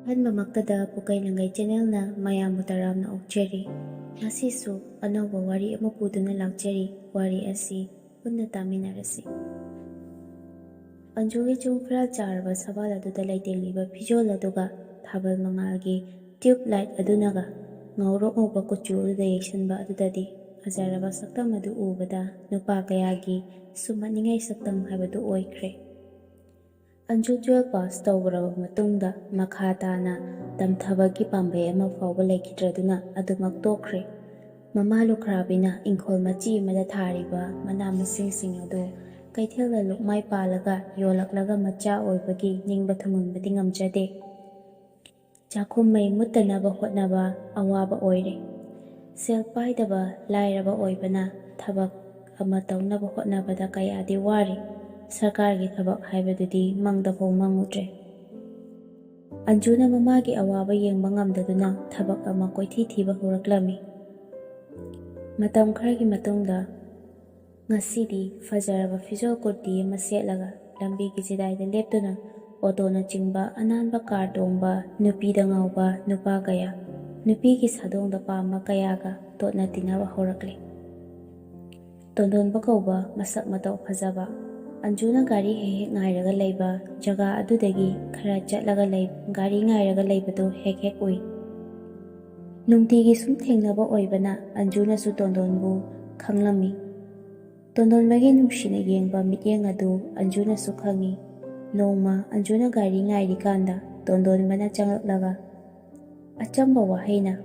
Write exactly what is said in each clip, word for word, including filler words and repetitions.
ꯑꯍꯥꯟꯕꯃꯛꯇꯗ ꯄꯨꯀꯩ ꯂꯪꯒꯩ ꯆꯦꯅꯦꯜꯅ ꯃꯌꯥꯝꯕꯨ ꯇꯔꯥꯝꯅ ꯑꯣꯛꯆꯔꯤ꯫ ꯉꯁꯤꯁꯨ ꯑꯅꯧꯕ ꯋꯥꯔꯤ ꯑꯃ ꯄꯨꯗꯨꯅ ꯂꯥꯛꯆꯔꯤ꯫ ꯋꯥꯔꯤ ꯑꯁꯤ ꯄꯨꯟꯅ ꯇꯥꯃꯤꯟꯅꯔꯁꯤ꯫ ꯑꯟꯖꯨꯒꯤ ꯆꯨꯡ ꯐꯤꯔꯥꯜ ꯆꯥꯔꯕ ꯁꯕꯥꯜ ꯑꯗꯨꯗ ꯂꯩꯇꯦꯡꯂꯤꯕ ꯐꯤꯖꯣꯜ ꯑꯗꯨꯒ ꯊꯥꯕꯜ ꯃꯉꯥꯜꯒꯤ ꯇ꯭ꯌꯨꯕ ꯂꯥꯏꯠ ꯑꯗꯨꯅꯒ ꯉꯧꯔꯣꯛ ꯉꯧꯕ ꯀꯨꯆꯨ ꯑꯗꯨꯗ ꯌꯩꯁꯟꯕ ꯑꯗꯨꯗꯗꯤ ꯐꯖꯔꯕ ꯁꯛꯇꯝ ꯑꯗꯨ ꯎꯕꯗ ꯅꯨꯄꯥ ꯀꯌꯥꯒꯤ ꯁꯨꯝꯍꯠꯅꯤꯡꯉꯥꯏ ꯁꯛꯇꯝ ꯍꯥꯏꯕꯗꯨ ꯑꯣꯏꯈ꯭ꯔꯦ꯫ ꯑꯟꯖꯨ ꯇꯨꯋꯦꯜꯐ ꯄꯥꯁ ꯇꯧꯈ꯭ꯔꯕ ꯃꯇꯨꯡꯗ ꯃꯈꯥ ꯇꯥꯅ ꯇꯝꯊꯕꯒꯤ ꯄꯥꯝꯕꯩ ꯑꯃ ꯐꯥꯎꯕ ꯂꯩꯈꯤꯗ꯭ꯔꯗꯨꯅ ꯑꯗꯨꯃꯛ ꯇꯣꯛꯈ꯭ꯔꯦ꯫ ꯃꯃꯥ ꯂꯨꯈ꯭ꯔꯥꯕꯤꯅ ꯏꯪꯈꯣꯜ ꯃꯆꯤ ꯑꯃꯗ ꯊꯥꯔꯤꯕ ꯃꯅꯥ ꯃꯁꯤꯡꯁꯤꯡ ꯑꯗꯨ ꯀꯩꯊꯦꯜꯗ ꯂꯨꯛꯃꯥꯏ ꯄꯥꯜꯂꯒ ꯌꯣꯜꯂꯛꯂꯒ ꯃꯆꯥ ꯑꯣꯏꯕꯒꯤ ꯅꯤꯡꯕ ꯊꯨꯡꯍꯟꯕꯗꯤ ꯉꯝꯖꯗꯦ꯫ ꯆꯥꯛꯈꯨꯝ ꯃꯩ ꯃꯨꯠꯇꯅꯕ ꯍꯣꯠꯅꯕ ꯑꯋꯥꯕ ꯑꯣꯏꯔꯦ꯫ ꯁꯦꯜ ꯄꯥꯏꯗꯕ ꯂꯥꯏꯔꯕ ꯑꯣꯏꯕꯅ ꯊꯕꯛ ꯑꯃ ꯇꯧꯅꯕ ꯍꯣꯠꯅꯕꯗ ꯀꯌꯥꯗꯤ ꯋꯥꯔꯤ꯫ ꯁꯔꯀꯥꯔꯒꯤ ꯊꯕꯛ ꯍꯥꯏꯕꯗꯨꯗꯤ ꯃꯪꯗꯐꯥꯎ ꯃꯪꯉꯨꯗ꯭ꯔꯦ꯫ ꯑꯟꯖꯨꯅ ꯃꯃꯥꯒꯤ ꯑꯋꯥꯕ ꯌꯦꯡꯕ ꯉꯝꯗꯗꯨꯅ ꯊꯕꯛ ꯑꯃ ꯀꯣꯏꯊꯤ ꯊꯤꯕ ꯍꯧꯔꯛꯂꯝꯃꯤ꯫ ꯃꯇꯝ ꯈꯔꯒꯤ ꯃꯇꯨꯡꯗ ꯉꯁꯤꯗꯤ ꯐꯖꯔꯕ ꯐꯤꯖꯣꯜ ꯀꯨꯔꯇꯤ ꯑꯃ ꯁꯦꯠꯂꯒ ꯂꯝꯕꯤꯒꯤ ꯆꯤꯗꯥꯏꯗ ꯂꯦꯞꯇꯨꯅ ꯑꯣꯇꯣꯅꯆꯤꯡꯕ ꯑꯅꯥꯟꯕ ꯀꯥꯔ ꯇꯣꯡꯕ ꯅꯨꯄꯤꯗ ꯉꯥꯎꯕ ꯅꯨꯄꯥ ꯀꯌꯥ, ꯅꯨꯄꯤꯒꯤ ꯁꯥꯗꯣꯡꯗ ꯄꯥꯝꯕ ꯀꯌꯥꯒ ꯇꯣꯠꯅ ꯇꯤꯟꯅꯕ ꯍꯧꯔꯛꯂꯦ꯫ ꯇꯣꯟꯗꯣꯟꯕ ꯀꯧꯕ ꯃꯁꯛ ꯃꯇꯧ ꯐꯖꯕ꯫ ꯑꯟꯖꯨꯅ ꯒꯥꯔꯤ ꯍꯦꯛ ꯍꯦꯛ ꯉꯥꯏꯔꯒ ꯂꯩꯕ ꯖꯒꯥ ꯑꯗꯨꯗꯒꯤ ꯈꯔ ꯆꯠꯂꯒ ꯂꯩ-, ꯒꯥꯔꯤ ꯉꯥꯏꯔꯒ ꯂꯩꯕꯗꯨ ꯍꯦꯛ ꯍꯦꯛ ꯎꯏ꯫ ꯅꯨꯡꯇꯤꯒꯤ ꯁꯨꯝ ꯊꯦꯡꯅꯕ ꯑꯣꯏꯕꯅ ꯑꯟꯖꯨꯅꯁꯨ ꯇꯣꯟꯗꯣꯟꯕꯨ ꯈꯪꯂꯝꯃꯤ꯫ ꯇꯣꯟꯗꯣꯟꯕꯒꯤ ꯅꯨꯡꯁꯤꯅ ꯌꯦꯡꯕ ꯃꯤꯠꯌꯦꯡ ꯑꯗꯨ ꯑꯟꯖꯨꯅꯁꯨ ꯈꯪꯏ꯫ ꯅꯣꯡꯃ ꯑꯟꯖꯨꯅ ꯒꯥꯔꯤ ꯉꯥꯏꯔꯤꯀꯥꯟꯗ ꯇꯣꯟꯗꯣꯟꯕꯅ ꯆꯪꯂꯛꯂꯒ ꯑꯆꯝꯕ ꯋꯥꯍꯩꯅ,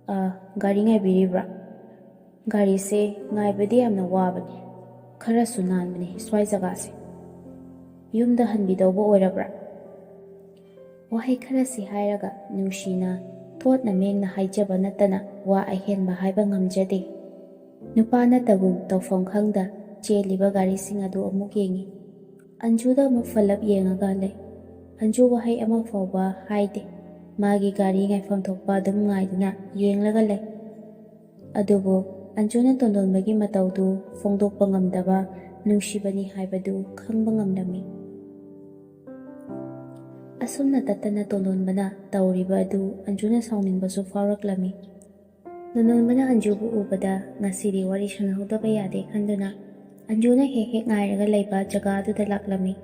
"ꯑ, ꯒꯥꯔꯤ ꯉꯥꯏꯕꯤꯔꯤꯕ꯭ꯔꯥ? ꯒꯥꯔꯤꯁꯦ ꯉꯥꯏꯕꯗꯤ ꯌꯥꯝꯅ ꯋꯥꯕꯅꯤ꯫ ꯈꯔꯁꯨ ꯅꯥꯟꯕꯅꯤ ꯁ꯭ꯋꯥꯏ ꯖꯒꯥꯁꯦ꯫ ꯌꯨꯝꯗ ꯍꯟꯕꯤꯗꯧꯕ ꯑꯣꯏꯔꯕ꯭ꯔꯥ?" ꯋꯥꯍꯩ ꯈꯔꯁꯤ ꯍꯥꯏꯔꯒ ꯅꯨꯡꯁꯤꯅ ꯊꯣꯠꯅ ꯃꯦꯡꯅ ꯍꯥꯏꯖꯕ ꯅꯠꯇꯅ ꯋꯥ ꯑꯍꯦꯟꯕ ꯍꯥꯏꯕ ꯉꯝꯖꯗꯦ꯫ ꯅꯨꯄꯥ ꯅꯠꯇꯒꯨꯝ ꯇꯧꯐꯝ ꯈꯪꯗ ꯆꯦꯜꯂꯤꯕ ꯒꯥꯔꯤꯁꯤꯡ ꯑꯗꯨ ꯑꯃꯨꯛ ꯌꯦꯡꯏ꯫ ꯑꯟꯖꯨꯗ ꯑꯃꯨꯛ ꯐꯜꯂꯞ ꯌꯦꯡꯉꯒ ꯂꯩ꯫ ꯑꯟꯖꯨ ꯋꯥꯍꯩ ꯑꯃ ꯐꯥꯎꯕ ꯍꯥꯏꯗꯦ꯫ ꯃꯥꯒꯤ ꯒꯥꯔꯤ ꯉꯥꯏꯐꯝ ꯊꯣꯛꯄ ꯑꯗꯨꯝ ꯉꯥꯏꯗꯨꯅ ꯌꯦꯡꯂꯒ ꯂꯩ꯫ ꯑꯗꯨꯕꯨ ꯑꯟꯖꯨꯅ ꯇꯣꯟꯗꯣꯟꯕꯒꯤ ꯃꯇꯧꯗꯨ ꯐꯣꯡꯗꯣꯛꯄ ꯉꯝꯗꯕ ꯅꯨꯡꯁꯤꯕꯅꯤ ꯍꯥꯏꯕꯗꯨ ꯈꯪꯕ ꯉꯝꯂꯝꯃꯤ꯫ ꯑꯁꯨꯝꯅ ꯇꯠꯇꯅ ꯇꯣꯟꯗꯣꯟꯕꯅ ꯇꯧꯔꯤꯕ ꯑꯗꯨ ꯑꯟꯖꯨꯅ ꯁꯥꯎꯅꯤꯡꯕꯁꯨ ꯐꯥꯎꯔꯛꯂꯝꯃꯤ꯫ ꯇꯣꯟꯗꯣꯟꯕꯅ ꯑꯟꯖꯨꯕꯨ ꯎꯕꯗ ꯉꯁꯤꯗꯤ ꯋꯥꯔꯤ ꯁꯥꯟꯅꯍꯧꯗꯕ ꯌꯥꯗꯦ ꯈꯟꯗꯨꯅ ꯑꯟꯖꯨꯅ ꯍꯦꯛ ꯍꯦꯛ ꯉꯥꯏꯔꯒ ꯂꯩꯕ ꯖꯒꯥ ꯑꯗꯨꯗ ꯂꯥꯛꯂꯝꯃꯤ꯫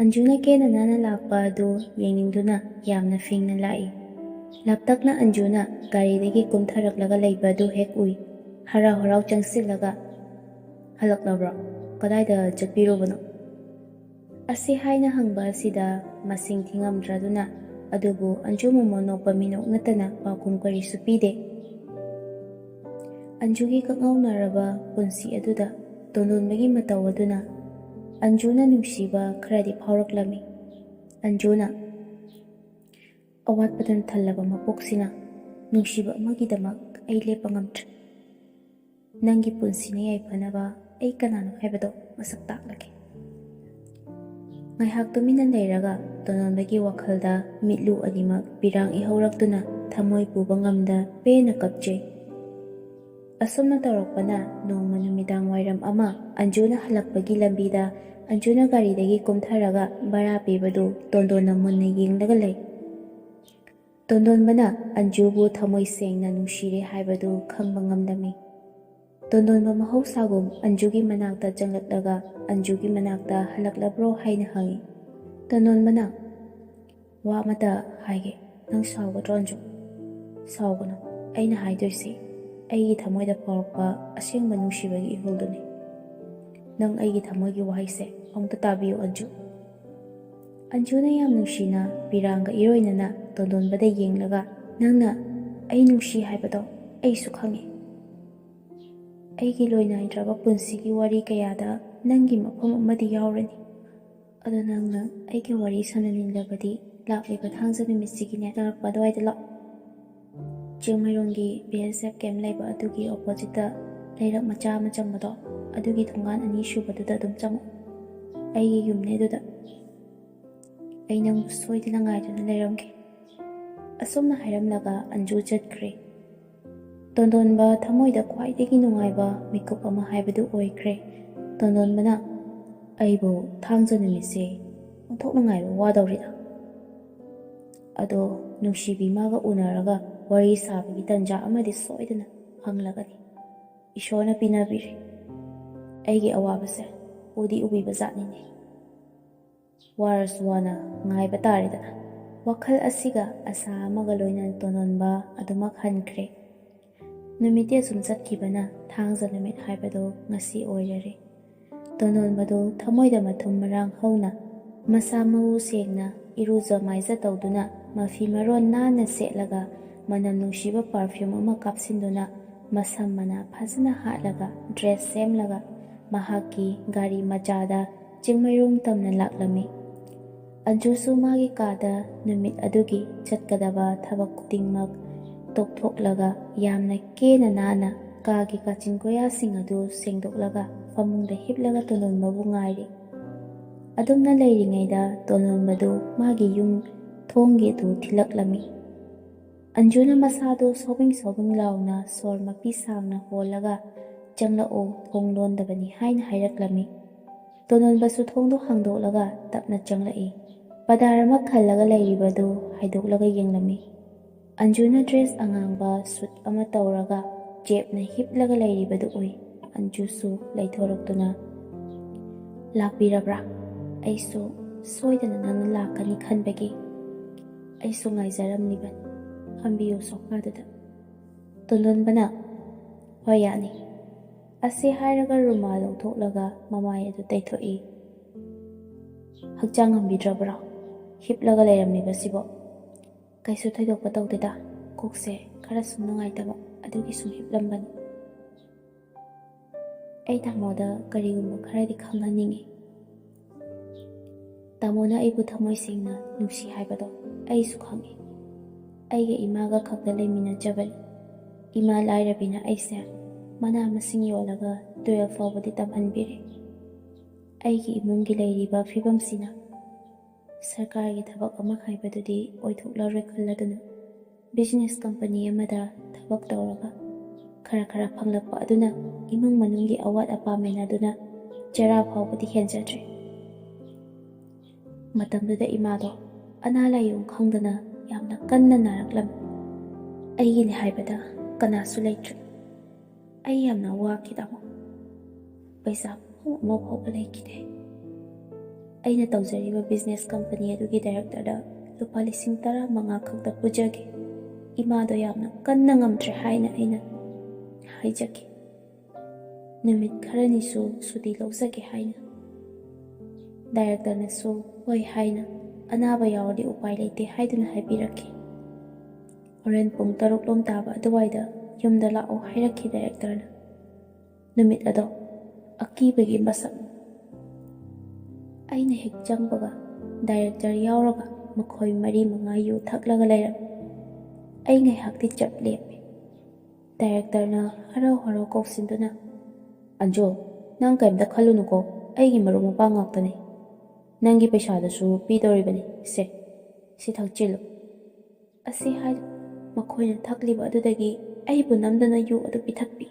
ꯑꯟꯖꯨꯅ ꯀꯦꯅ ꯅꯥꯟꯅ ꯂꯥꯛꯄ ꯑꯗꯨ ꯌꯦꯡꯅꯤꯡꯗꯨꯅ ꯌꯥꯝꯅ ꯐꯤꯡꯅ ꯂꯥꯛꯏ꯫ ꯂꯥꯞꯇꯛꯅ ꯑꯟꯖꯨꯅ ꯒꯥꯔꯤꯗꯒꯤ ꯀꯨꯝꯊꯔꯛꯂꯒ ꯂꯩꯕ ꯑꯗꯨ ꯍꯦꯛ ꯎꯏ꯫ ꯍꯔꯥꯎ ꯍꯔꯥꯎ ꯆꯪꯁꯤꯜꯂꯒ, "ꯍꯜꯂꯛꯂꯕ꯭ꯔꯣ? ꯀꯗꯥꯏꯗ ꯆꯠꯄꯤꯔꯨꯕꯅꯣ?" ꯑꯁꯤ ꯍꯥꯏꯅ ꯍꯪꯕ ꯑꯁꯤꯗ ꯃꯁꯤꯡ ꯊꯤꯉꯝꯗ꯭ꯔꯗꯨꯅ, ꯑꯗꯨꯕꯨ ꯑꯟꯖꯨ ꯃꯣꯃꯣꯟ ꯅꯣꯛꯄ ꯃꯤꯅꯣꯛ ꯅꯠꯇꯅ ꯄꯥꯎꯈꯨꯝ ꯀꯔꯤꯁꯨ ꯄꯤꯗꯦ꯫ ꯑꯟꯖꯨꯒꯤ ꯀꯛꯉꯥꯎꯅꯔꯕ ꯄꯨꯟꯁꯤ ꯑꯗꯨꯗ ꯇꯣꯟꯗꯣꯟꯕꯒꯤ ꯃꯇꯧ ꯑꯗꯨꯅ ꯑꯟꯖꯨꯅ ꯅꯨꯡꯁꯤꯕ ꯈꯔꯗꯤ ꯐꯥꯎꯔꯛꯂꯝꯃꯤ꯫ ꯑꯟꯖꯨꯅ ꯑꯋꯥꯠꯄꯗꯨꯅ ꯊꯜꯂꯕ ꯃꯄꯣꯛꯁꯤꯅ ꯅꯨꯡꯁꯤꯕ ꯑꯃꯒꯤꯗꯃꯛ ꯑꯩ ꯂꯦꯞꯄ ꯉꯝꯗ꯭ꯔꯦ꯫ ꯅꯪꯒꯤ ꯄꯨꯟꯁꯤꯅ ꯌꯥꯏꯐꯅꯕ ꯑꯩ ꯀꯅꯥꯅꯣ ꯍꯥꯏꯕꯗꯣ ꯃꯁꯛ ꯇꯥꯛꯂꯒꯦ꯫ ꯉꯥꯏꯍꯥꯛ ꯇꯨꯃꯤꯟꯅ ꯂꯩꯔꯒ ꯇꯣꯟꯗꯣꯟꯕꯒꯤ ꯋꯥꯈꯜꯗ ꯃꯤꯠꯂꯨ ꯑꯅꯤꯃꯛ ꯄꯤꯔꯥꯡ ꯏꯍꯧꯔꯛꯇꯨꯅ ꯊꯃꯣꯏ ꯄꯨꯕ ꯉꯝꯗ ꯄꯦꯟꯅ ꯀꯞꯆꯩ꯫ ꯑꯁꯨꯝꯅ ꯇꯧꯔꯛꯄꯅ ꯅꯣꯡꯃ ꯅꯨꯃꯤꯗꯥꯡ ꯋꯥꯏꯔꯝ ꯑꯃ ꯑꯟꯖꯨꯅ ꯍꯜꯂꯛꯄꯒꯤ ꯂꯝꯕꯤꯗ ꯑꯟꯖꯨꯅ ꯒꯥꯔꯤꯗꯒꯤ ꯀꯨꯝꯊꯔꯒ ꯚꯔꯥ ꯄꯤꯕꯗꯨ ꯇꯣꯟꯗꯣꯟꯅ ꯃꯨꯟꯅ ꯌꯦꯡꯂꯒ ꯂꯩ꯫ ꯇꯣꯟꯗꯣꯟꯕꯅ ꯑꯟꯖꯨꯕꯨ ꯊꯃꯣꯏ ꯁꯦꯡꯅ ꯅꯨꯡꯁꯤꯔꯦ ꯍꯥꯏꯕꯗꯨ ꯈꯪꯕ ꯉꯝꯂꯝꯃꯤ꯫ ꯇꯣꯟꯗꯣꯟꯕ ꯃꯍꯧꯁꯥꯒꯨꯝ ꯑꯟꯖꯨꯒꯤ ꯃꯅꯥꯛꯇ ꯆꯪꯂꯛꯂꯒ ꯑꯟꯖꯨꯒꯤ ꯃꯅꯥꯛꯇ ꯍꯜꯂꯛꯂꯕ꯭ꯔꯣ ꯍꯥꯏꯅ ꯍꯪꯉꯤ꯫ ꯇꯣꯟꯗꯣꯟꯕꯅ, "ꯋꯥ ꯑꯃꯇ ꯍꯥꯏꯒꯦ, ꯅꯪ ꯁꯥꯎꯒꯗ꯭ꯔꯣ ꯑꯟꯖꯨ?" "ꯁꯥꯎꯒꯅꯨ, ꯑꯩꯅ ꯍꯥꯏꯗꯣꯏꯁꯤ ꯑꯩꯒꯤ ꯊꯃꯣꯏꯗ ꯐꯥꯎꯔꯛꯄ ꯑꯁꯦꯡꯕ ꯅꯨꯡꯁꯤꯕꯒꯤ ꯏꯍꯨꯜꯗꯨꯅꯤ꯫ ꯅꯪ ꯑꯩꯒꯤ ꯊꯃꯣꯏꯒꯤ ꯋꯥꯍꯩꯁꯦ ꯑꯃꯨꯛꯇ ꯇꯥꯕꯤꯌꯨ ꯑꯟꯖꯨ꯫" ꯑꯟꯖꯨꯅ ꯌꯥꯝ ꯅꯨꯡꯁꯤꯅ ꯄꯤꯔꯥꯡꯒ ꯏꯔꯣꯏꯅꯅ ꯇꯣꯟꯗꯣꯟꯕꯗ ꯌꯦꯡꯂꯒ, "ꯅꯪꯅ ꯑꯩ ꯅꯨꯡꯁꯤ ꯍꯥꯏꯕꯗꯣ ꯑꯩꯁꯨ ꯈꯪꯉꯤ꯫ ꯑꯩꯒꯤ ꯂꯣꯏꯅꯥꯏꯗ꯭ꯔꯕ ꯄꯨꯟꯁꯤꯒꯤ ꯋꯥꯔꯤ ꯀꯌꯥꯗ ꯅꯪꯒꯤ ꯃꯐꯝ ꯑꯃꯗꯤ ꯌꯥꯎꯔꯅꯤ꯫ ꯑꯗꯣ ꯅꯪꯅ ꯑꯩꯒ ꯋꯥꯔꯤ ꯁꯥꯟꯅꯅꯤꯡꯂꯕꯗꯤ ꯂꯥꯛꯂꯤꯕ ꯊꯥꯡꯖ ꯅꯨꯃꯤꯠꯁꯤꯒꯤꯅꯦ ꯆꯪꯂꯛꯄ ꯑꯗꯨꯋꯥꯏꯗ ꯂꯥꯛꯑꯣ꯫ ꯆꯤꯡꯃꯩꯔꯣꯡꯒꯤ ꯕꯤ ꯑꯦꯁ ꯑꯦꯐ ꯀꯦꯝꯞ ꯂꯩꯕ ꯑꯗꯨꯒꯤ ꯑꯣꯄꯣꯖꯤꯠꯇ ꯂꯩꯔꯛ ꯃꯆꯥ ꯑꯃ ꯆꯪꯕꯗꯣ, ꯑꯗꯨꯒꯤ ꯊꯣꯡꯒꯥꯟ ꯑꯅꯤ ꯁꯨꯕꯗꯨꯗ ꯑꯗꯨꯝ ꯆꯪꯉꯛꯑꯣ꯫ ꯑꯩꯒꯤ ꯌꯨꯝꯅꯦ ꯑꯗꯨꯗ꯫ ꯑꯩ ꯅꯪꯕꯨ ꯁꯣꯏꯗꯅ ꯉꯥꯏꯗꯨꯅ ꯂꯩꯔꯝꯒꯦ꯫" ꯑꯁꯨꯝꯅ ꯍꯥꯏꯔꯝꯂꯒ ꯑꯟꯖꯨ ꯆꯠꯈ꯭ꯔꯦ꯫ ꯇꯣꯟꯗꯣꯟꯕ ꯊꯃꯣꯏꯗ ꯈ꯭ꯋꯥꯏꯗꯒꯤ ꯅꯨꯡꯉꯥꯏꯕ ꯃꯤꯀꯨꯞ ꯑꯃ ꯍꯥꯏꯕꯗꯨ ꯑꯣꯏꯈ꯭ꯔꯦ꯫ ꯇꯣꯟꯗꯣꯟꯕꯅ, "ꯑꯩꯕꯨ ꯊꯥꯡꯖ ꯅꯨꯃꯤꯠꯁꯦ ꯑꯣꯟꯊꯣꯛꯅ ꯉꯥꯏꯕ ꯋꯥꯗꯧꯔꯤꯗ꯫" ꯑꯗꯣ ꯅꯨꯡꯁꯤꯕꯤ ꯃꯥꯒ ꯎꯅꯔꯒ ꯋꯥꯔꯤ ꯁꯥꯕꯒꯤ ꯇꯟꯖꯥ ꯑꯃꯗꯤ ꯁꯣꯏꯗꯅ ꯐꯪꯂꯒꯅꯤ꯫ ꯏꯁꯣꯔꯅ ꯄꯤꯅꯕꯤꯔꯤ꯫ ꯑꯩꯒꯤ ꯑꯋꯥꯕꯁꯦ ꯎꯗꯤ ꯎꯕꯤꯕ ꯖꯥꯠꯅꯤꯅꯦ꯫ ꯋꯥꯔꯁꯨ ꯋꯥꯅ ꯉꯥꯏꯕ ꯇꯥꯔꯦꯗꯅ꯫ ꯋꯥꯈꯜ ꯑꯁꯤꯒ ꯑꯁꯥ ꯑꯃꯒ ꯂꯣꯏꯅꯅ ꯇꯣꯟꯗꯣꯟꯕ ꯑꯗꯨꯃꯛ ꯍꯟꯈ꯭ꯔꯦ꯫ ꯅꯨꯃꯤꯠꯇꯤ ꯑꯁꯨꯝ ꯆꯠꯈꯤꯕꯅ ꯊꯥꯡꯖ ꯅꯨꯃꯤꯠ ꯍꯥꯏꯕꯗꯨ ꯉꯁꯤ ꯑꯣꯏꯔꯔꯦ꯫ ꯇꯣꯟꯗꯣꯟꯕꯗꯨ ꯊꯃꯣꯏꯗ ꯃꯊꯨꯝ ꯃꯔꯥꯡ ꯍꯧꯅ, ꯃꯁꯥ ꯃꯎ ꯁꯦꯡꯅ, ꯏꯔꯨꯖ ꯃꯥꯏꯖ ꯇꯧꯗꯨꯅ, ꯃꯐꯤ ꯃꯔꯣꯟ ꯅꯥꯟꯅ ꯁꯦꯠꯂꯒ, ꯃꯅꯝ ꯅꯨꯡꯁꯤꯕ perfume ꯑꯃ ꯀꯥꯞꯁꯤꯟꯗꯨꯅ, ꯃꯁꯝ ꯃꯅꯥ ꯐꯖꯅ ꯍꯥꯠꯂꯒ, dress ꯁꯦꯝꯂꯒ, ꯃꯍꯥꯛꯀꯤ ꯒꯥꯔꯤ ꯃꯆꯥꯗ ꯆꯤꯡꯃꯩꯔꯣꯡ ꯇꯝꯅ ꯂꯥꯛꯂꯝꯃꯤ꯫ ꯑꯟꯖꯨꯁꯨ ꯃꯥꯒꯤ ꯀꯥꯗ ꯅꯨꯃꯤꯠ ꯑꯗꯨꯒꯤ ꯆꯠꯀꯗꯕ ꯊꯕꯛ ꯈꯨꯗꯤꯡꯃꯛ ꯇꯣꯛꯊꯣꯛꯂꯒ, ꯌꯥꯝꯅ ꯀꯦꯅ ꯅꯥꯟꯅ ꯀꯥꯒꯤ ꯀꯥꯆꯤꯟ ꯀꯣꯌꯥꯁꯤꯡ ꯑꯗꯨ ꯁꯦꯡꯗꯣꯛꯂꯒ, ꯐꯃꯨꯡꯗ ꯍꯤꯞꯂꯒ ꯇꯣꯟꯗꯣꯟꯕꯕꯨ ꯉꯥꯏꯔꯤ꯫ ꯑꯗꯨꯝꯅ ꯂꯩꯔꯤꯉꯩꯗ ꯇꯣꯟꯗꯣꯟꯕꯗꯨ ꯃꯥꯒꯤ ꯌꯨꯝ ꯊꯣꯡꯒꯤ ꯑꯗꯨ ꯊꯤꯜꯂꯛꯂꯝꯃꯤ꯫ ꯑꯟꯖꯨꯅ ꯃꯁꯥꯗꯨ ꯁꯣꯕꯤꯡ ꯁꯣꯕꯤꯡ ꯂꯥꯎꯅ ꯁꯣꯔ ꯃꯄꯤ ꯁꯥꯡꯅ ꯍꯣꯜꯂꯒ, "ꯆꯪꯂꯛꯎ, ꯊꯣꯡ ꯂꯣꯟꯗꯕꯅꯤ" ꯍꯥꯏꯅ ꯍꯥꯏꯔꯛꯂꯝꯃꯤ꯫ ꯇꯣꯟꯗꯣꯟꯕꯁꯨ ꯊꯣꯡꯗꯨ ꯍꯥꯡꯗꯣꯛꯂꯒ ꯇꯞꯅ ꯆꯪꯂꯛꯏ꯫ ꯄꯗꯥꯔ ꯑꯃ ꯈꯜꯂꯒ ꯂꯩꯔꯤꯕꯗꯨ ꯍꯥꯏꯗꯣꯛꯂꯒ ꯌꯦꯡꯂꯝꯃꯤ꯫ ꯑꯟꯖꯨꯅ dress ꯑꯉꯥꯡꯕ suit ꯑꯃ ꯇꯧꯔꯒ, ꯆꯦꯞꯅ ꯍꯤꯞꯂꯒ ꯂꯩꯔꯤꯕꯗꯨ ꯎꯏ꯫ ꯑꯟꯖꯨꯁꯨ ꯂꯩꯊꯣꯔꯛꯇꯨꯅ, "ꯂꯥꯛꯄꯤꯔꯕ꯭ꯔꯥ? ꯑꯩꯁꯨ ꯁꯣꯏꯗꯅ ꯅꯪꯅ ꯂꯥꯛꯀꯅꯤ ꯈꯟꯕꯒꯤ ꯑꯩꯁꯨ ꯉꯥꯏꯖꯔꯝꯂꯤꯕꯅꯤ꯫ ꯐꯝꯕꯤꯌꯨ sofaꯗꯨꯗ꯫" ꯇꯣꯟꯗꯣꯟꯕꯅ, "ꯍꯣꯏ, ꯌꯥꯅꯤ꯫" ꯑꯁꯤ ꯍꯥꯏꯔꯒ ꯔꯨꯃꯥꯜ ꯂꯧꯊꯣꯛꯂꯒ ꯃꯃꯥꯏ ꯑꯗꯨ ꯇꯩꯊꯣꯛꯏ꯫ "ꯍꯛꯆꯥꯡ ꯉꯝꯕꯤꯗ꯭ꯔꯕ꯭ꯔꯣ, ꯍꯤꯞꯂꯒ ꯂꯩꯔꯝꯂꯤꯕꯁꯤꯕꯣ?" "ꯀꯩꯁꯨ ꯊꯣꯏꯗꯣꯛꯄ ꯇꯧꯗꯦꯗ, ꯀꯣꯛꯁꯦ ꯈꯔ ꯁꯨꯝ ꯅꯨꯡꯉꯥꯏꯇꯕ, ꯑꯗꯨꯒꯤ ꯁꯨꯝ ꯍꯤꯞꯂꯝꯕꯅꯤ꯫" "ꯑꯩ ꯇꯥꯃꯣꯗ ꯀꯔꯤꯒꯨꯝꯕ ꯈꯔꯗꯤ ꯈꯪꯍꯟꯅꯤꯡꯉꯤ꯫ ꯇꯥꯃꯣꯅ ꯑꯩꯕꯨ ꯊꯃꯣꯏ ꯁꯦꯡꯅ ꯅꯨꯡꯁꯤ ꯍꯥꯏꯕꯗꯣ ꯑꯩꯁꯨ ꯈꯪꯉꯤ꯫ ꯑꯩꯒ ꯏꯃꯥꯒ ꯈꯛꯇ ꯂꯩꯃꯤꯟꯅꯖꯕꯅꯤ꯫ ꯏꯃꯥ ꯂꯥꯏꯔꯕꯤꯅ ꯑꯩꯁꯦ ꯃꯅꯥ ꯃꯁꯤꯡ ꯌꯣꯜꯂꯒ twelve ꯐꯥꯎꯕꯗꯤ ꯇꯝꯍꯟꯕꯤꯔꯦ꯫ ꯑꯩꯒꯤ ꯏꯃꯨꯡꯒꯤ ꯂꯩꯔꯤꯕ ꯐꯤꯕꯝꯁꯤꯅ ꯁꯔꯀꯥꯔꯒꯤ ꯊꯕꯛ ꯑꯃ ꯍꯥꯏꯕꯗꯨꯗꯤ ꯑꯣꯏꯊꯣꯛꯂꯔꯣꯏ ꯈꯜꯂꯗꯨꯅ business company ꯑꯃꯗ ꯊꯕꯛ ꯇꯧꯔꯒ ꯈꯔ ꯈꯔ ꯐꯪꯂꯛꯄ ꯑꯗꯨꯅ ꯏꯃꯨꯡ ꯃꯅꯨꯡꯒꯤ ꯑꯋꯥꯠ ꯑꯄꯥ ꯃꯦꯟꯅꯗꯨꯅ ꯆꯔꯥ ꯐꯥꯎꯕꯗꯤ ꯍꯦꯟꯖꯗ꯭ꯔꯦ꯫ ꯃꯇꯝꯗꯨꯗ ꯏꯃꯥꯗꯣ ꯑꯅꯥ ꯂꯥꯏꯌꯣꯡ ꯈꯪꯗꯅ ꯌꯥꯝꯅ ꯀꯟꯅ ꯅꯥꯔꯛꯂꯝꯃꯤ꯫ ꯑꯩꯒꯤꯅꯤ ꯍꯥꯏꯕꯗ ꯀꯅꯥꯁꯨ ꯂꯩꯇ꯭ꯔꯦ꯫ ꯑꯩ ꯌꯥꯝꯅ ꯋꯥꯈꯤ, ꯇꯥꯃꯣ꯫ ꯄꯩꯁꯥ ꯄꯨꯝꯕ ꯑꯃ ꯐꯥꯎꯕ ꯂꯩꯈꯤꯗꯦ꯫ ꯑꯩꯅ ꯇꯧꯖꯔꯤꯕ ꯕꯤꯖꯤꯅꯦꯁ ꯀꯝꯄꯅꯤ ꯑꯗꯨꯒꯤ ꯗꯥꯏꯔꯦꯛꯇꯔꯗ ꯂꯨꯄꯥ ꯂꯤꯁꯤꯡ ꯇꯔꯥ ꯃꯉꯥ ꯈꯛꯇ ꯄꯨꯖꯒꯦ꯫ ꯏꯃꯥꯗꯣ ꯌꯥꯝꯅ ꯀꯟꯅ ꯉꯝꯗ꯭ꯔꯦ ꯍꯥꯏꯅ ꯑꯩꯅ ꯍꯥꯏꯖꯈꯤ꯫ ꯅꯨꯃꯤꯠ ꯈꯔꯅꯤꯁꯨ ꯁꯨꯇꯤ ꯂꯧꯖꯒꯦ ꯍꯥꯏꯅ꯫ ꯗꯥꯏꯔꯦꯛꯇꯔꯅꯁꯨ ꯍꯣꯏ ꯍꯥꯏꯅ, ꯑꯅꯥꯕ ꯌꯥꯎꯔꯗꯤ ꯎꯄꯥꯏ ꯂꯩꯇꯦ ꯍꯥꯏꯗꯨꯅ ꯍꯥꯏꯕꯤꯔꯛꯈꯤ꯫ ꯍꯣꯔꯦꯟ ꯄꯨꯡ ꯇꯔꯨꯛ ꯂꯣꯝ ꯇꯥꯕ ꯑꯗꯨꯋꯥꯏꯗ ꯌꯨꯝꯗ ꯂꯥꯛꯑꯣ ꯍꯥꯏꯔꯛꯈꯤ ꯗꯥꯏꯔꯦꯛꯇꯔꯅ꯫ ꯅꯨꯃꯤꯠ ꯑꯗꯣ ꯑꯀꯤꯕꯒꯤ ꯃꯁꯛ꯫ ꯑꯩꯅ ꯍꯦꯛ ꯆꯪꯕꯒ ꯗꯥꯏꯔꯦꯛꯇꯔ ꯌꯥꯎꯔꯒ ꯃꯈꯣꯏ ꯃꯔꯤ ꯃꯉꯥ ꯌꯨ ꯊꯛꯂꯒ ꯂꯩꯔꯝꯃꯤ꯫ ꯑꯩ ꯉꯥꯏꯍꯥꯛꯇꯤ ꯆꯞ ꯂꯦꯞꯄꯤ꯫ ꯗꯥꯏꯔꯦꯛꯇꯔꯅ ꯍꯔꯥꯎ ꯍꯔꯥꯎ ꯀꯧꯁꯤꯟꯗꯨꯅ, "ꯑꯟꯖꯨ, ꯅꯪ ꯀꯔꯤꯝꯇ ꯈꯜꯂꯨꯅꯨꯀꯣ, ꯑꯩꯒꯤ ꯃꯔꯨꯞ ꯃꯄꯥꯡ ꯉꯥꯛꯇꯅꯤ꯫ ꯅꯪꯒꯤ ꯄꯩꯁꯥꯗꯨꯁꯨ ꯄꯤꯗꯧꯔꯤꯕꯅꯤ꯫ ꯁꯦ, ꯁꯤ ꯊꯛꯆꯤꯜꯂꯨ"꯫ ꯑꯁꯤ ꯍꯥꯏ ꯃꯈꯣꯏꯅ ꯊꯛꯂꯤꯕ ꯑꯗꯨꯗꯒꯤ ꯑꯩꯕꯨ ꯅꯝꯗꯨꯅ ꯌꯨ ꯑꯗꯨ ꯄꯤꯊꯛꯄꯤ꯫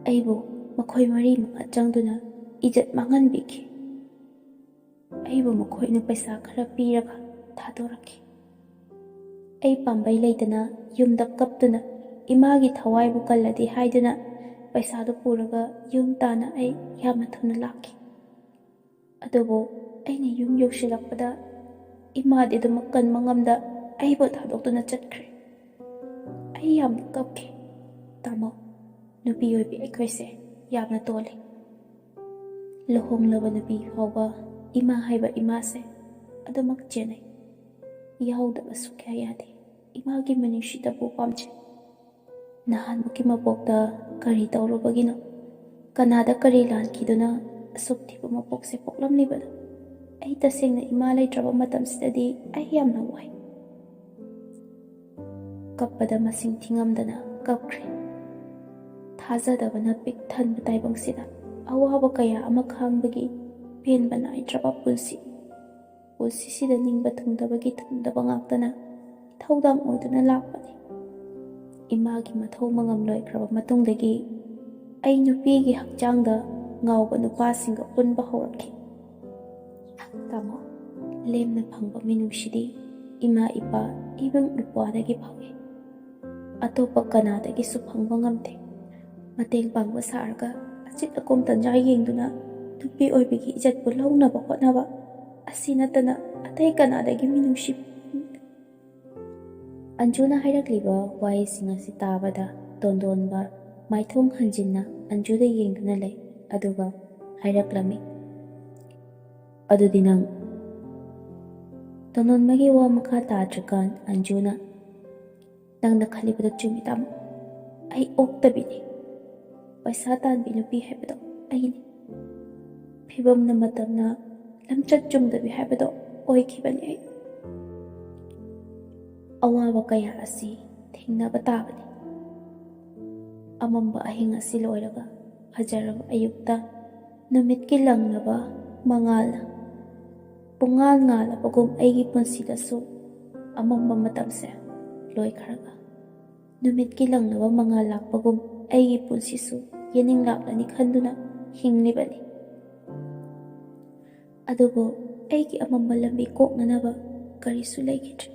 ꯑꯩꯕꯨ ꯃꯈꯣꯏ ꯃꯔꯤ ꯃꯉꯥ ꯆꯪꯗꯨꯅ ꯏꯖꯠ ꯃꯥꯡꯍꯟꯕꯤꯈꯤ꯫ ꯑꯩꯕꯨ ꯃꯈꯣꯏꯅ ꯄꯩꯁꯥ ꯈꯔ ꯄꯤꯔꯒ ꯊꯥꯗꯣꯔꯛꯈꯤ꯫ ꯑꯩ ꯄꯥꯝꯕꯩ ꯂꯩꯇꯅ ꯌꯨꯝꯗ ꯀꯞꯇꯨꯅ ꯏꯃꯥꯒꯤ ꯊꯋꯥꯏꯕꯨ ꯀꯜꯂꯗꯤ ꯍꯥꯏꯗꯨꯅ ꯄꯩꯁꯥꯗꯨ ꯄꯨꯔꯒ ꯌꯨꯝ ꯇꯥꯟꯅ ꯑꯩ ꯌꯥꯝꯅ ꯊꯨꯅ ꯂꯥꯛꯈꯤ꯫ ꯑꯗꯨꯕꯨ ꯑꯩꯅ ꯌꯨꯝ ꯌꯧꯁꯤꯜꯂꯛꯄꯗ ꯏꯃꯥꯗꯤ ꯑꯗꯨꯃꯛ ꯀꯟꯕ ꯉꯝꯗ ꯑꯩꯕꯨ ꯊꯥꯗꯣꯛꯇꯨꯅ ꯆꯠꯈ꯭ꯔꯦ꯫ ꯑꯩ ꯌꯥꯝꯅ ꯀꯞꯈꯤ꯫ ꯇꯥꯃꯣ, ꯅꯨꯄꯤ ꯑꯣꯏꯕꯤ ꯑꯩꯈꯣꯏꯁꯦ ꯌꯥꯝꯅ ꯇꯣꯜꯂꯤ꯫ ꯂꯨꯍꯣꯡꯂꯕ ꯅꯨꯄꯤ ꯐꯥꯎꯕ ꯏꯃꯥ ꯍꯥꯏꯕ ꯏꯃꯥꯁꯦ ꯑꯗꯨꯃꯛ ꯆꯦꯟꯅꯩ꯫ ꯌꯥꯎꯗꯕ ꯁꯨꯛꯌꯥ ꯌꯥꯗꯦ꯫ ꯏꯃꯥꯒꯤ ꯃꯤꯅꯨꯡꯁꯤꯗꯕꯨ ꯄꯥꯝꯖꯩ꯫ ꯅꯍꯥꯟꯃꯨꯛꯀꯤ ꯃꯄꯣꯛꯇ ꯀꯔꯤ ꯇꯧꯔꯨꯕꯒꯤꯅꯣ? ꯀꯅꯥꯗ ꯀꯔꯤ ꯂꯥꯟꯈꯤꯗꯨꯅ ꯑꯁꯨꯛ ꯊꯤꯕ ꯃꯄꯣꯛꯁꯦ ꯄꯣꯛꯂꯝꯂꯤꯕꯅꯣ? ꯑꯩ ꯇꯁꯦꯡꯅ ꯏꯃꯥ ꯂꯩꯇ꯭ꯔꯕ ꯃꯇꯝꯁꯤꯗꯗꯤ ꯑꯩ ꯌꯥꯝꯅ ꯋꯥꯏ꯫ ꯀꯞꯄꯗ ꯃꯁꯤꯡ ꯊꯤꯉꯝꯗꯅ ꯀꯞꯈ꯭ꯔꯦ꯫ ꯊꯥꯖꯗꯕꯅ ꯄꯤꯛ ꯊꯟꯕ ꯇꯥꯏꯕꯪꯁꯤꯗ ꯑꯋꯥꯕ ꯀꯌꯥ ꯑꯃ ꯈꯥꯡꯕꯒꯤ ꯄꯦꯟꯕ ꯅꯥꯏꯗ꯭ꯔꯕ ꯄꯨꯟꯁꯤ꯫ ꯄꯨꯟꯁꯤꯁꯤꯗ ꯅꯤꯡꯕ ꯊꯨꯡꯗꯕꯒꯤ ꯊꯨꯡꯗꯕ ꯉꯥꯛꯇꯅ ꯏꯊꯧꯗꯥꯡ ꯑꯣꯏꯗꯨꯅ ꯂꯥꯛꯄꯅꯤ꯫ ꯏꯃꯥꯒꯤ ꯃꯊꯧ ꯃꯉꯝ ꯂꯣꯏꯈ꯭ꯔꯕ ꯃꯇꯨꯡꯗꯒꯤ ꯑꯩ ꯅꯨꯄꯤꯒꯤ ꯍꯛꯆꯥꯡꯗ ꯉꯥꯎꯕ ꯅꯨꯄꯥꯁꯤꯡꯒ ꯄꯨꯟꯕ ꯍꯧꯔꯛꯈꯤ꯫ ꯇꯥꯃꯣ, ꯂꯦꯝꯅ ꯐꯪꯕ ꯃꯤꯅꯨꯡꯁꯤꯗꯤ ꯏꯃꯥ ꯏꯄꯥ, ꯏꯕꯨꯡ ꯏꯄ꯭ꯋꯥꯗꯒꯤ ꯐꯪꯏ꯫ ꯑꯇꯣꯞꯄ ꯀꯅꯥꯗꯒꯤꯁꯨ ꯐꯪꯕ ꯉꯝꯗꯦ꯫ ꯃꯇꯦꯡ ꯄꯥꯡꯕ ꯁꯥꯔꯒ ꯑꯆꯤꯠ ꯑꯀꯣꯝ ꯇꯟꯖꯥ ꯌꯦꯡꯗꯨꯅ ꯅꯨꯄꯤ ꯑꯣꯏꯕꯤꯒꯤ ꯏꯖꯠꯄꯨ ꯂꯧꯅꯕ ꯍꯣꯠꯅꯕ ꯑꯁꯤ ꯅꯠꯇꯅ ꯑꯇꯩ ꯀꯅꯥꯗꯒꯤ ꯃꯤꯅꯨꯡꯁꯤ? ꯑꯟꯖꯨꯅ ꯍꯥꯏꯔꯛꯂꯤꯕ ꯋꯥꯍꯩꯁꯤꯡ ꯑꯁꯤ ꯇꯥꯕꯗ ꯇꯣꯟꯗꯣꯟꯕ ꯃꯥꯏꯊꯣꯡ ꯍꯟꯖꯤꯟꯅ ꯑꯟꯖꯨꯗ ꯌꯦꯡꯗꯨꯅ ꯂꯩ, ꯑꯗꯨꯒ ꯍꯥꯏꯔꯛꯂꯝꯃꯤ, "ꯑꯗꯨꯗꯤ ꯅꯪ?" ꯇꯣꯟꯗꯣꯟꯕꯒꯤ ꯋꯥ ꯃꯈꯥ ꯇꯥꯗ꯭ꯔꯤꯀꯥꯟ ꯑꯟꯖꯨꯅ, "ꯅꯪꯅ ꯈꯜꯂꯤꯕꯗꯣ ꯆꯨꯝꯃꯤ, ꯇꯥꯃꯣ꯫ ꯑꯩ ꯑꯣꯛꯇꯕꯤꯅꯤ꯫ ꯄꯩꯁꯥ ꯇꯥꯟꯕꯤ ꯅꯨꯄꯤ ꯍꯥꯏꯕꯗꯣ ꯑꯩꯅꯤ꯫ ꯐꯤꯕꯝꯅ ꯃꯇꯝꯅ ꯂꯝꯆꯠ ꯆꯨꯝꯗꯕꯤ ꯍꯥꯏꯕꯗꯣ ꯑꯣꯏꯈꯤꯕꯅꯤ ꯑꯩ꯫ ꯑꯋꯥꯕ ꯀꯌꯥ ꯑꯁꯤ ꯊꯦꯡꯅꯕ ꯇꯥꯕꯅꯤ꯫ ꯑꯃꯝꯕ ꯑꯍꯤꯡ ꯑꯁꯤ ꯂꯣꯏꯔꯒ ꯐꯖꯔꯕ ꯑꯌꯨꯛꯇ ꯅꯨꯃꯤꯠꯀꯤ ꯂꯪꯂꯕ ꯃꯉꯥꯜꯅ ꯄꯨꯡꯉꯥꯟ ꯉꯥꯜꯂꯕꯒꯨꯝ ꯑꯩꯒꯤ ꯄꯨꯟꯁꯤꯗꯁꯨ ꯑꯃꯝꯕ ꯃꯇꯝꯁꯦ ꯂꯣꯏꯈ꯭ꯔꯒ ꯅꯨꯃꯤꯠꯀꯤ ꯂꯪꯂꯕ ꯃꯉꯥꯜ ꯂꯥꯛꯄꯒꯨꯝ ꯑꯩꯒꯤ ꯄꯨꯟꯁꯤꯁꯨ ꯌꯦꯅꯤꯡ ꯂꯥꯛꯂꯅꯤ ꯈꯟꯗꯨꯅ ꯍꯤꯡꯂꯤꯕꯅꯤ꯫ ꯑꯗꯨꯕꯨ ꯑꯩꯒꯤ ꯑꯃꯝꯕ ꯂꯝꯕꯤ ꯀꯣꯛꯅꯅꯕ ꯀꯔꯤꯁꯨ ꯂꯩꯈꯤꯗ꯭ꯔꯦ꯫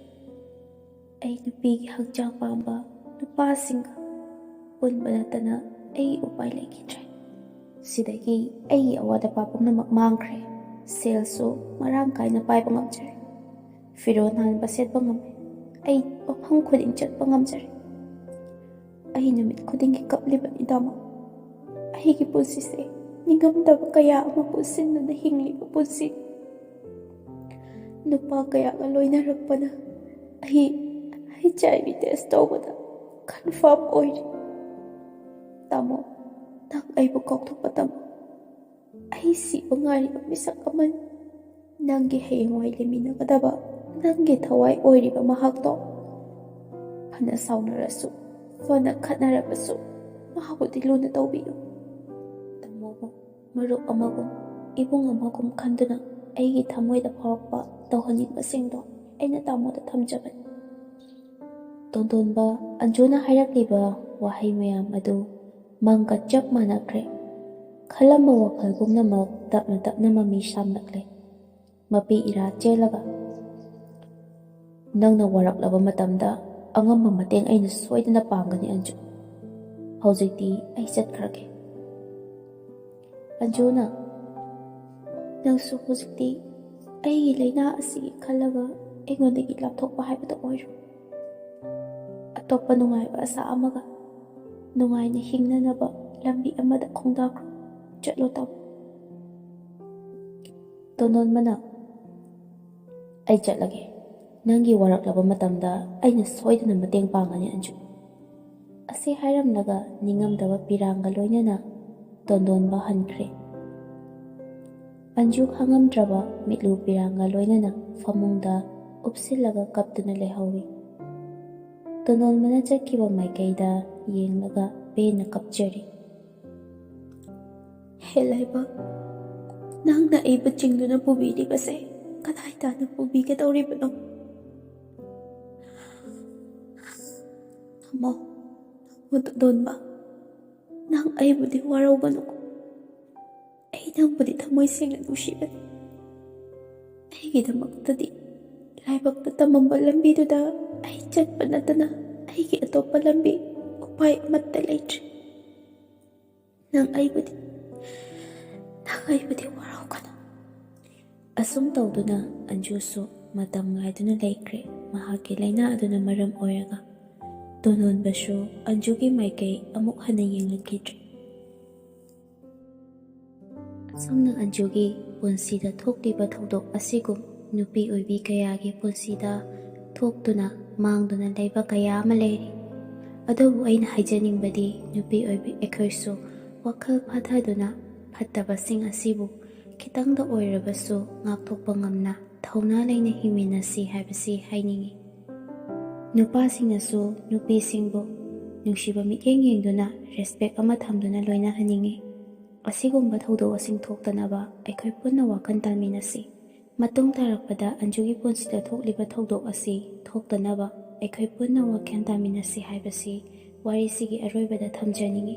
ꯑꯩ ꯅꯨꯄꯤꯒꯤ ꯍꯛꯆꯥꯡ ꯄꯥꯝꯕ ꯅꯨꯄꯥꯁꯤꯡꯒ ꯄꯨꯟꯕ ꯅꯠꯇꯅ ꯑꯩ ꯎꯄꯥꯏ ꯂꯩꯈꯤꯗ꯭ꯔꯦ꯫ ꯁꯤꯗꯒꯤ ꯑꯩꯒꯤ ꯑꯋꯥꯠ ꯑꯄꯥ ꯄꯨꯝꯅꯃꯛ ꯃꯥꯡꯈ꯭ꯔꯦ꯫ ꯁꯦꯜꯁꯨ ꯃꯔꯥꯡ ꯀꯥꯏꯅ ꯄꯥꯏꯕ ꯉꯝꯖꯔꯦ꯫ ꯐꯤꯔꯣꯜ ꯅꯥꯟꯕ ꯁꯦꯠꯄ ꯉꯝꯃꯦ꯫ ꯑꯩ ꯃꯐꯝ ꯈꯨꯗꯤꯡ ꯆꯠꯄ ꯉꯝꯖꯔꯦ꯫ ꯑꯩ ꯅꯨꯃꯤꯠ ꯈꯨꯗꯤꯡꯒꯤ ꯀꯞꯂꯤꯕꯅꯤ, ꯇꯥꯃꯣ꯫ ꯑꯩꯒꯤ ꯄꯨꯟꯁꯤꯁꯦ ꯅꯤꯡꯉꯝꯗꯕ ꯀꯌꯥ ꯑꯃ ꯄꯨꯟꯁꯤꯟꯗꯨꯅ ꯍꯤꯡꯂꯤꯕ ꯄꯨꯟꯁꯤ꯫ ꯅꯨꯄꯥ ꯀꯌꯥꯒ ꯂꯣꯏꯅꯔꯛꯄꯅ ꯑꯩ HIV test ꯇꯧꯕꯗ confirm ꯑꯣꯏꯔꯦ꯫ ꯇꯥꯃꯣ, ꯅꯪ ꯑꯩꯕꯨ ꯀꯥꯎꯊꯣꯛꯄ ꯇꯝꯃꯨ꯫ ꯑꯩ ꯁꯤꯕ ꯉꯥꯏꯔꯤꯕ ꯃꯤꯁꯛ ꯑꯃꯅꯤ꯫ ꯅꯪꯒꯤ ꯍꯌꯦꯡꯋꯥꯏ ꯂꯩꯃꯤꯟꯅꯒꯗꯕ, ꯅꯪꯒꯤ ꯊꯋꯥꯏ ꯑꯣꯏꯔꯤꯕ ꯃꯍꯥꯛꯇꯣ ꯐꯅ ꯁꯥꯎꯅꯔꯁꯨ, ꯐꯅ ꯈꯠꯅꯔꯕꯁꯨ, ꯃꯍꯥꯛꯄꯨꯗꯤ ꯂꯨꯅ ꯇꯧꯕꯤꯌꯨ꯫ ꯇꯥꯃꯣꯕꯨ ꯃꯔꯨꯞ ꯑꯃꯒꯨꯝ, ꯏꯕꯨꯡ ꯑꯃꯒꯨꯝ ꯈꯟꯗꯨꯅ ꯑꯩꯒꯤ ꯊꯃꯣꯏꯗ ꯐꯥꯎꯔꯛꯄ ꯇꯧꯍꯟꯅꯤꯡꯕꯁꯤꯡꯗꯣ ꯑꯩꯅ ꯇꯥꯃꯣꯗ ꯊꯝꯖꯕꯅꯤ꯫" ꯇꯣꯟꯗꯣꯟꯕ ꯑꯟꯖꯨꯅ ꯍꯥꯏꯔꯛꯂꯤꯕ ꯋꯥꯍꯩ ꯃꯌꯥꯝ ꯑꯗꯨ ꯃꯪꯒ ꯆꯞ ꯃꯥꯟꯅꯈ꯭ꯔꯦ꯫ ꯈꯜꯂꯝꯕ ꯋꯥꯈꯜ ꯄꯨꯝꯅꯃꯛ ꯇꯞꯅ ꯇꯞꯅ ꯃꯃꯤ ꯁꯥꯝꯂꯛꯂꯦ꯫ ꯃꯄꯤ ꯏꯔꯥ ꯆꯦꯜꯂꯒ, "ꯅꯪꯅ ꯋꯥꯔꯛꯂꯕ ꯃꯇꯝꯗ ꯑꯉꯝꯕ ꯃꯇꯦꯡ ꯑꯩꯅ ꯁꯣꯏꯗꯅ ꯄꯥꯡꯒꯅꯤ, ꯑꯟꯖꯨ꯫ ꯍꯧꯖꯤꯛꯇꯤ ꯑꯩ ꯆꯠꯈ꯭ꯔꯒꯦ꯫" ꯑꯟꯖꯨꯅ, "ꯅꯪꯁꯨ ꯍꯧꯖꯤꯛꯇꯤ ꯑꯩꯒꯤ ꯂꯥꯏꯅꯥ ꯑꯁꯤꯒꯤ ꯈꯜꯂꯒ ꯑꯩꯉꯣꯟꯗꯒꯤ ꯂꯥꯞꯊꯣꯛꯄ ꯍꯥꯏꯕꯗꯣ ꯑꯣꯏꯔꯣ꯫ ꯑꯇꯣꯞꯄ ꯅꯨꯡꯉꯥꯏꯕ ꯑꯁꯥ ꯑꯃꯒ ꯅꯨꯡꯉꯥꯏꯅ ꯍꯤꯡꯅꯅꯕ ꯂꯝꯕꯤ ꯑꯃꯗ ꯈꯣꯡꯗꯥꯈ꯭ꯔꯣ꯫ ꯆꯠꯂꯣ, ꯇꯥꯃꯣ꯫" ꯇꯣꯟꯗꯣꯟꯕꯅ, "ꯑꯩ ꯆꯠꯂꯒꯦ꯫ ꯅꯪꯒꯤ ꯋꯥꯔꯛꯂꯕ ꯃꯇꯝꯗ ꯑꯩꯅ ꯁꯣꯏꯗꯅ ꯃꯇꯦꯡ ꯄꯥꯡꯒꯅꯤ, ꯑꯟꯖꯨ꯫" ꯑꯁꯤ ꯍꯥꯏꯔꯝꯂꯒ ꯅꯤꯡꯉꯝꯗꯕ ꯄꯤꯔꯥꯡꯒ ꯂꯣꯏꯅꯅ ꯇꯣꯟꯗꯣꯟꯕ ꯍꯟꯈ꯭ꯔꯦ꯫ ꯑꯟꯖꯨ ꯈꯥꯡꯉꯝꯗ꯭ꯔꯕ ꯃꯤꯠꯂꯨ ꯄꯤꯔꯥꯡꯒ ꯂꯣꯏꯅꯅ ꯐꯃꯨꯡꯗ ꯎꯞꯁꯤꯜꯂꯒ ꯀꯞꯇꯨꯅ ꯂꯩꯍꯧꯔꯤ꯫ ꯇꯣꯟꯗꯣꯟꯕꯅ ꯆꯠꯈꯤꯕ ꯃꯥꯏꯀꯩꯗ ꯌꯦꯡꯂꯒ ꯄꯦꯟꯅ ꯀꯞꯆꯔꯤ꯫ "ꯍꯦ ꯂꯥꯏꯕꯛ, ꯅꯪꯅ ꯑꯩꯕꯨ ꯆꯤꯡꯗꯨꯅ ꯄꯨꯕꯤꯔꯤꯕꯁꯦ ꯀꯗꯥꯏ ꯇꯥꯅ ꯄꯨꯕꯤꯒꯗꯧꯔꯤꯕꯅꯣ? ꯊꯝꯃꯣ, ꯊꯝꯃꯣ ꯇꯣꯟꯗꯣꯟꯕ, ꯅꯪ ꯑꯩꯕꯨꯗꯤ ꯋꯥꯔꯧꯒꯅꯨꯀꯣ꯫ ꯑꯩ ꯅꯪꯕꯨꯗꯤ ꯊꯃꯣꯏ ꯁꯦꯡꯅ ꯅꯨꯡꯁꯤꯕꯅꯤ꯫ ꯑꯩꯒꯤꯗꯃꯛꯇꯗꯤ ꯂꯥꯏꯕꯛꯅ ꯇꯝꯃꯝꯕ ꯂꯝꯕꯤꯗꯨꯗ ꯑꯩ ꯆꯠꯄ ꯅꯠꯇꯅ ꯑꯩꯒꯤ ꯑꯇꯣꯞꯄ ꯂꯝꯕꯤ, ꯎꯄꯥꯏ ꯑꯃꯠꯇ ꯂꯩꯇ꯭ꯔꯦ꯫ ꯅꯪ ꯑꯩꯕꯨꯗꯤ, ꯅꯪ ꯑꯩꯕꯨꯗꯤ ꯋꯥꯔꯧꯒꯅꯨ꯫" ꯑꯁꯨꯝ ꯇꯧꯗꯨꯅ ꯑꯟꯖꯨꯁꯨ ꯃꯇꯝ ꯉꯥꯏꯗꯨꯅ ꯂꯩꯈ꯭ꯔꯦ꯫ ꯃꯍꯥꯛꯀꯤ ꯂꯥꯏꯅꯥ ꯑꯗꯨꯅ ꯃꯔꯝ ꯑꯣꯏꯔꯒ ꯇꯣꯟꯗꯣꯟꯕꯁꯨ ꯑꯟꯖꯨꯒꯤ ꯃꯥꯏꯀꯩ ꯑꯃꯨꯛ ꯍꯟꯅ ꯌꯦꯡꯂꯛꯈꯤꯗ꯭ꯔꯦ꯫ ꯑꯁꯨꯝꯅ ꯑꯟꯖꯨꯒꯤ ꯄꯨꯟꯁꯤꯗ ꯊꯣꯛꯂꯤꯕ ꯊꯧꯗꯣꯛ ꯑꯁꯤꯒꯨꯝ ꯅꯨꯄꯤ ꯑꯣꯏꯕꯤ ꯀꯌꯥꯒꯤ ꯄꯨꯟꯁꯤꯗ ꯊꯣꯛꯇꯨꯅ ꯃꯥꯡꯗꯨꯅ ꯂꯩꯕ ꯀꯌꯥ ꯑꯃ ꯂꯩꯔꯤ꯫ ꯑꯗꯨꯕꯨ ꯑꯩꯅ ꯍꯥꯏꯖꯅꯤꯡꯕꯗꯤ, ꯅꯨꯄꯤ ꯑꯣꯏꯕꯤ ꯑꯩꯈꯣꯏꯁꯨ ꯋꯥꯈꯜ ꯐꯥꯊꯗꯨꯅ ꯐꯠꯇꯕꯁꯤꯡ ꯑꯁꯤꯕꯨ ꯈꯤꯇꯪꯗ ꯑꯣꯏꯔꯕꯁꯨ ꯉꯥꯛꯊꯣꯛꯄ ꯉꯝꯅ ꯊꯧꯅꯥ ꯂꯩꯅ ꯍꯤꯡꯃꯤꯟꯅꯁꯤ ꯍꯥꯏꯕꯁꯤ ꯍꯥꯏꯅꯤꯡꯏ꯫ ꯅꯨꯄꯥꯁꯤꯡꯅꯁꯨ ꯅꯨꯄꯤꯁꯤꯡꯕꯨ ꯅꯨꯡꯁꯤꯕ ꯃꯤꯠꯌꯦꯡ ꯌꯦꯡꯗꯨꯅ, ꯔꯦꯁꯄꯦꯛ ꯑꯃ ꯊꯝꯗꯨꯅ ꯂꯣꯏꯅꯍꯟꯅꯤꯡꯏ꯫ ꯑꯁꯤꯒꯨꯝꯕ ꯊꯧꯗꯣꯛꯁꯤꯡ ꯊꯣꯛꯇꯅꯕ ꯑꯩꯈꯣꯏ ꯄꯨꯟꯅ ꯋꯥꯈꯜ ꯇꯥꯃꯤꯟꯅꯁꯤ꯫ ꯃꯇꯨꯡ ꯇꯥꯔꯛꯄꯗ ꯑꯟꯖꯨꯒꯤ ꯄꯨꯟꯁꯤꯗ ꯊꯣꯛꯂꯤꯕ ꯊꯧꯗꯣꯛ ꯑꯁꯤ ꯊꯣꯛꯇꯅꯕ ꯑꯩꯈꯣꯏ ꯄꯨꯟꯅ ꯋꯥꯈꯜ ꯇꯥꯃꯤꯟꯅꯁꯤ ꯍꯥꯏꯕꯁꯤ ꯋꯥꯔꯤꯁꯤꯒꯤ ꯑꯔꯣꯏꯕꯗ ꯊꯝꯖꯅꯤꯡꯏ꯫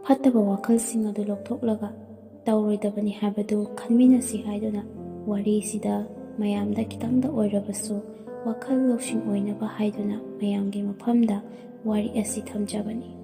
ꯐꯠꯇꯕ ꯋꯥꯈꯜꯁꯤꯡ ꯑꯗꯨ ꯂꯧꯊꯣꯛꯂꯒ ꯇꯧꯔꯣꯏꯗꯕꯅꯤ ꯍꯥꯏꯕꯗꯨ ꯈꯟꯃꯤꯟꯅꯁꯤ ꯍꯥꯏꯗꯨꯅ ꯋꯥꯔꯤꯁꯤꯗ ꯃꯌꯥꯝꯗ ꯈꯤꯇꯪꯗ ꯑꯣꯏꯔꯕꯁꯨ ꯋꯥꯈꯜ ꯂꯧꯁꯤꯡ ꯑꯣꯏꯅꯕ ꯍꯥꯏꯗꯨꯅ ꯃꯌꯥꯝꯒꯤ ꯃꯐꯝꯗ ꯋꯥꯔꯤ ꯑꯁꯤ ꯊꯝꯖꯕꯅꯤ꯫